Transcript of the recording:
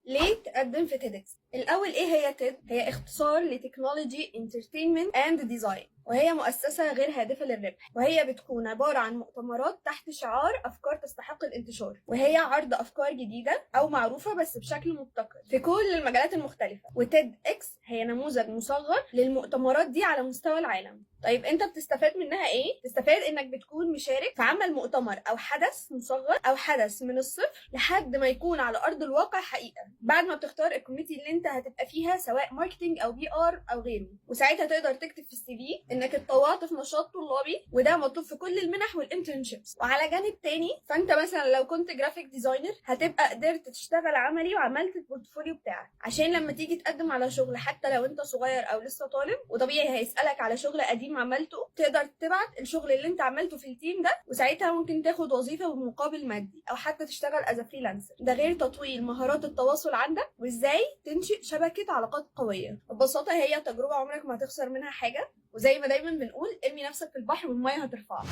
ليه تقدم في TEDx؟ الاول، ايه هي TED؟ هي اختصار ل Technology Entertainment and Design، وهي مؤسسة غير هادفة للربح، وهي بتكون عبارة عن مؤتمرات تحت شعار أفكار تستحق الانتشار، وهي عرض أفكار جديدة أو معروفة بس بشكل مبتكر في كل المجالات المختلفة. و TEDx هي نموذج مصغر للمؤتمرات دي على مستوى العالم. طيب، انت بتستفاد منها ايه؟ تستفاد انك بتكون مشارك في عمل مؤتمر او حدث مصغر او حدث من الصفر لحد ما يكون على ارض الواقع حقيقه، بعد ما بتختار ال committee اللي انت هتبقى فيها، سواء marketing او PR او غيره. وساعتها تقدر تكتب في ال CV انك اتطوعت في نشاط طلابي، وده مطلوب في كل المنح وال internships. وعلى جانب تاني، فانت مثلا لو كنت graphic designer هتبقى قدرت تشتغل عملي وعملت ال portfolio بتاعك، عشان لما تيجي تقدم على شغل، حتى لو انت صغير او لسه طالب، وطبيعي هيسالك على شغل قديم عملته، تقدر تبعت الشغل اللي انت عملته في ال team ده، وساعتها ممكن تاخد وظيفة بمقابل مادي او حتى تشتغل as a freelancer. ده غير تطوير مهارات التواصل عندك وازاي تنشئ شبكة علاقات قويه. ببساطة هي تجربه عمرك ما هتخسر منها حاجه، وزي ما دايما بنقول، ارمي نفسك في البحر والمية هترفعك.